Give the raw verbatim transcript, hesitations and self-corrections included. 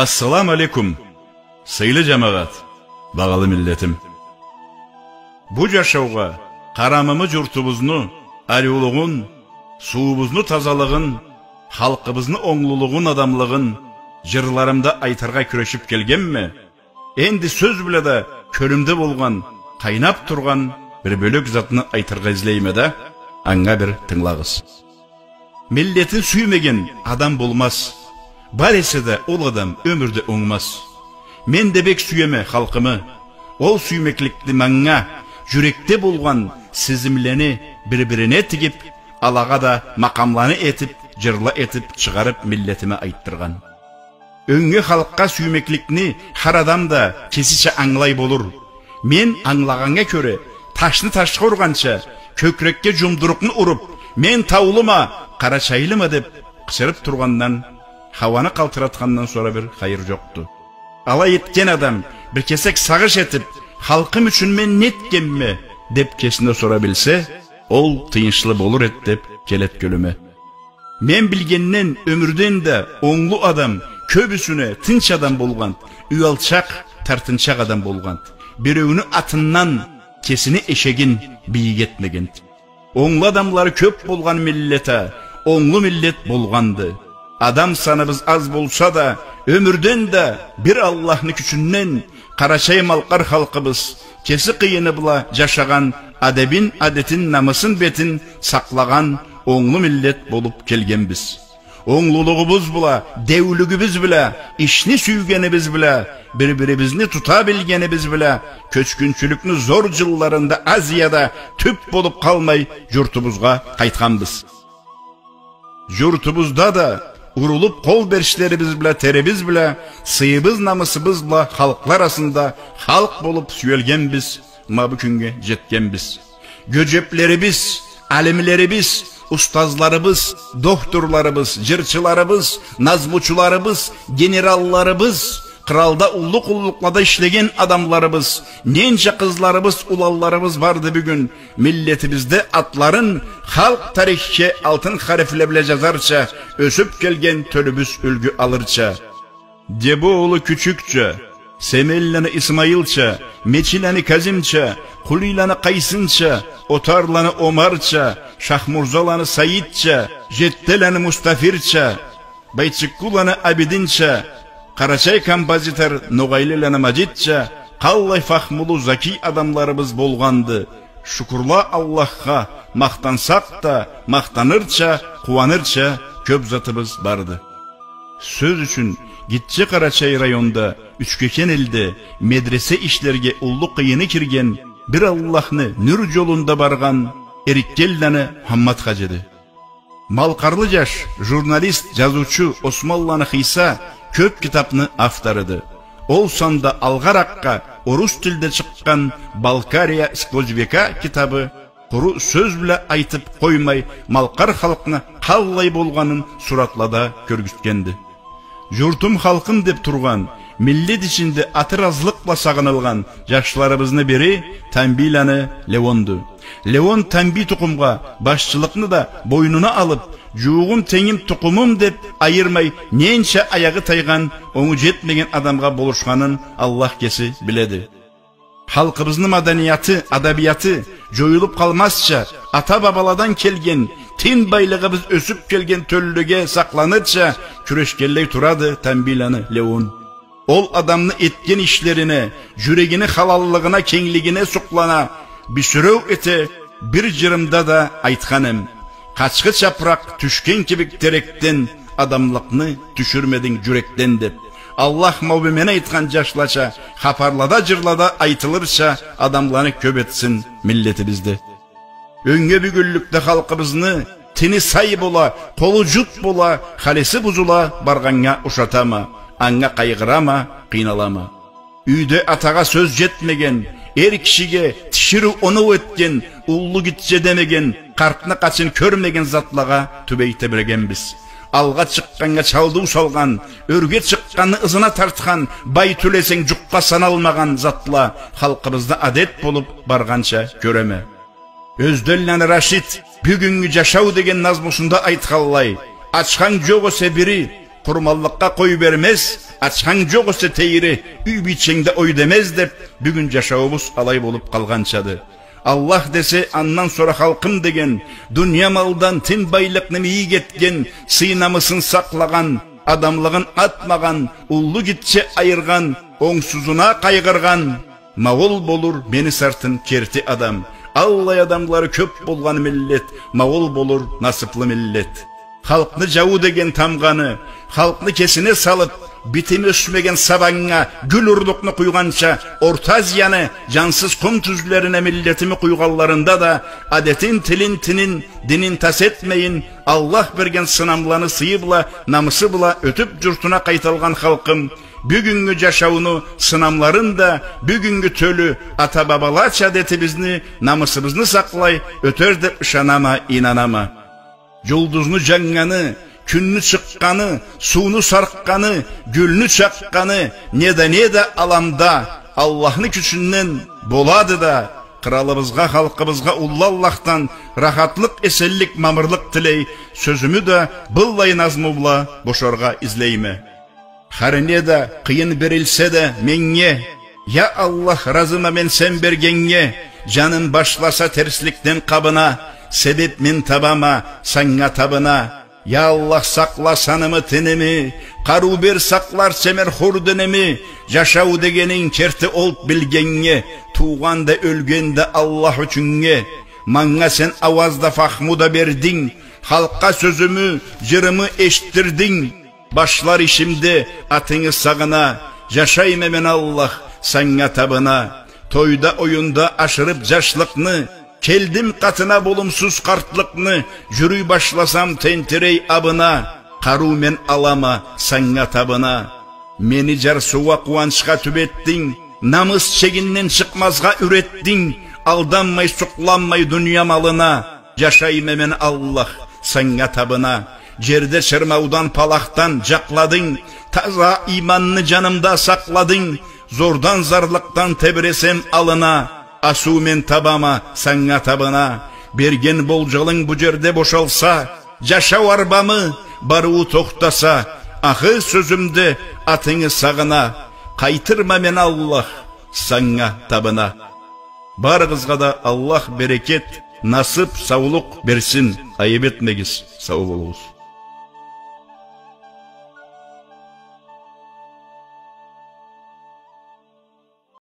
Ассаламу алейкум, сыйлы джамагъат, багъалы миллетим. Бу джашаугъа къарамымы джуртубузну ариулугъун, суубузну тазалыгъын, халкъыбызны онглулугъун, адамлыгъын джырларымда айтыргъа кюрешип келгенме, энди сёз бла да кёлюмде болгъан, къайнап тургъан бир бёлек затны айтыргъа излейме да, анга бир тынгылагъыз. Миллетин сюймеген адам болмаз. Бар эсе да ол адам ёмюрде онгмаз. Мен да бек сюеме халкъымы. Ол сюймекликни манга джюрекде болгъан сизимлени бир-бирине тигип, алагъа да макъамланы этип, джырла этип чыгъарып миллетиме айтдыргъан. Ёнге халкъгъа сюймекликни хар адам да кесича ангылай болур. Мен ангылагъаннга кёре, ташны ташха ургъанча, кёкрекге джумдурукъну уруп, «Мен таулума, къарачайлыма» деп къычырып тургъандан, хауаны къалтыратхандан сора бир хайыр джокъду. Алай этген адам бир кесек сагъыш этип, «Халкъым ючюн мен нетгенме?» деп кесине сора билсе, ол тыйыншлы болур эди деп келет кёлюме. Мен билгенден, ёмюрден да онглу адам кёбюсюне тынч адам болгъанд, уялчакъ, тартынчакъ адам болгъанд. Биреуню атындан кесини эшегин бийик этмегенд. Онглу адамлары кёп болгъан миллет а онглу миллет болгъанды. Адам саныбыз аз болса да, ёмюрден да бир Аллахны кючюнден Къарачай-малкъар халкъыбыз кеси къыйыны бла джашагъан, адебин, адетин, намысын, бетин сакълагъан онглу миллет болуп келгенбиз. Онглулугъубуз бла, деулюгюбюз бла, ишни сюйгенибиз бла, бир-бирибизни тута билгенибиз бла, кёчгюнчюлюкню зор джылларында Азияда тюп болуп къалмай, джуртубузгъа къайтханбыз. Джуртубузда да урулуп къол беришлерибиз бла, терибиз бла, сыйыбыз, намысыбыз бла халкъла арасында халкъ болуп сюелгенбиз, ма бу кюннге джетгенбиз. Гёджеплерибиз, алимлерибиз, устазларыбыз, дохтурларыбыз, джырчыларыбыз, назмучуларыбыз, генералларыбыз, къралда уллу къуллукълада ишлеген адамларыбыз, ненча къызларыбыз, уланларыбыз барды бюгюн, миллетибизде атларын халкъ тарихге алтын харифле бла джазарча, ёсюп келген тёлюбюз юлгю алырча. Дебо улу Кючюкча, Семенланы Исмаилча, Мечиланы Казимча, Къулийланы Къайсынча, Отарланы Омарча, Шахмурзаланы Саитча, Джеттеланы Мустафирча, Байчыккуланы Абидинча, къарачай композитор Ногъайлыланы Маджитча, къаллай фахмулу, закий адамларыбыз болгъанды. Шукурла Аллахха, махтансакъ да, махтанырча, къууанырча кёп затыбыз барды. Сёз ючюн, Гитче Къарачай районда, Ючкекен элде медресе ишлерге уллу къыйыны кирген, бир Аллахны нюр джолунда баргъан Эриккенланы Мухаммат хаджиди. Малкъарлы джаш, журналист, джазыучу Османланы Хыйса кёп китапны авторуду. Ол санда алгъаракъгъа орус тилде чыкъгъан «Балкария сквозь века» китабы къуру сёз бла айтып къоймай, малкъар халкъны къаллай болгъанын суратлада кёргюзтгенди. Журтум, халкъым деп тургъан, миллет ичинде аты ыразлыкъ бла сагъынылгъан джашларыбызны бири Тамбийланы Леонду. Леон Тамбий тукъумгъа башчылыкъны да бойнуна алып, джууугъум, тенгим, тукъумум деп айырмай, ненча аягъы тайгъан, онгу джетмеген адамгъа болушханын Аллах кеси биледи. Халкъыбызны маданияты, адабияты джоюлуп къалмазча, ата-бабаладан келген, тин байлыгъыбыз ёсюп келген тёлюлюге сакъланырча кюрешгенлей турады Тамбийланы Леон. Ол адамны этген ишлерине, джюрегини халаллыгъына, кенглигине сукълана, бюсюреу эте, бир джырымда да айтхан эм: «Къачхы чапыракъ тюшген кибик терекден, адамлыкъны тюшюрмединг джюрекден», — деп. Аллах ма бу мен айтхан джашлача хапарлада, джырлада айтылырча адамланы кёп этсин миллетибизде. Ёнге бюгюнлюкде халкъыбызны тини сай бола, къолу джут бола, халиси бузула баргъаннга ушатама, анга къайгъырама, къыйналама. Юйде атагъа сёз джетмеген, эр кишиге тиширыу оноу этген, уллу-гитче демеген, къартны-къачын кёрмеген затлагъа тюбей тебрегенбиз. Алгъа чыкъгъаннга чалдыу салгъан, ёрге чыкъгъанны ызына тартхан, бай тюл эсенг, джукъгъа саналмагъан затла халкъыбызда адет болуп баргъанча кёреме. Ёзденланы Рашид «Бюгюннгю джашау» деген назмусунда айтханлай: «Ачхан джокъ эсе бири, къурманлыкъгъа къой бермез, Ачханг джокъ эсе, тейри, юй бийченг да ой демез деб, бюгюн джашауубуз алай болуб къалгъанчады. Аллах десе, андан сора халкъым деген, дуния малдан тин байлыкъны мийик этген, сый-намысын сакълагъан, адамлыгъын атмагъан, уллу-гитче айыргъан, онгсузуна къайгъыргъан, ма ол болур мени сартын керти адам. Аллай адамлары кёб болгъан миллет, ма ол болур насыблы миллет. Халкъны джауу деген тамгъаны халкъны кесине салыб, битими ёсмеген сабаннга гюл урлукъну къуйгъанча, Орта Азияны джансыз къум тюзлерине миллетими къуйгъанларында да, адетин, тилин, тинин, динин тас этмейин, Аллах берген сынамланы сыйы бла, намысы бла ётюб, джуртуна къайталгъан халкъым, бюгюннгю джашауну сынамларын да, бюгюннгю тёлю ата-бабалача адетибизни, намысыбызны сакълай ётер деб ышанама, ийнанама. Джулдузну джаннганы, кюнню чыкъгъаны, сууну саркъгъаны, гюлню чакъгъаны, не да, не да аламда Аллахны кючюнден болады да, къралыбызгъа, халкъыбызгъа уллу Аллахдан рахатлыкъ, эсенлик, мамырлыкъ тилей, сёзюмю да быллай назму бла бошаргъа излейме. Хар не да къыйын берилсе да меннге, я Аллах, разыма мен сен бергеннге, джаным башласа терсликден къабына, себеб мен табама санга табына. Я Аллах, сакъла санымы, тиними, къарыу бер сакъларча мен хур диними, джашау дегенинг керти олтду билгеннге, туугъан да, ёлген да Аллах ючюннге. Манга сен ауаз да, фахму да бердинг, халкъгъа сёзюмю, джырымы эшитдирдинг. Башлар ишимде атынгы сагъына, джашайма мен, Аллах, санга табына. Тойда, оюнда ашырыб джашлыкъны, келдим къатына болумсуз къартлыкъны, джюрюй башласам тентирей абына, къарыу мен алама санга табына. Мени джарсыугъа, къууанчха тюбетдинг, намыс чегинден чыкъмазгъа юретдинг, алданмай, сукъланмай дуния малына, джашайма мен, Аллах, санга табына. Джерде чырмаудан, палахдан джакъладынг, таза ийманны джанымда сакъладынг, зордан, зарлыкъдан тебресем алына, асыу мен табама санга табына. Берген болджалынг бу джерде бошалса, джашау арбамы барыуу тохтаса, ахыр сёзюмде атынгы сагъына, къайтырма мен, Аллах, санга табына. Барыгъызгъа да Аллах берекет, насыб, саулукъ берсин. Айыб этмегиз, сау болугъуз.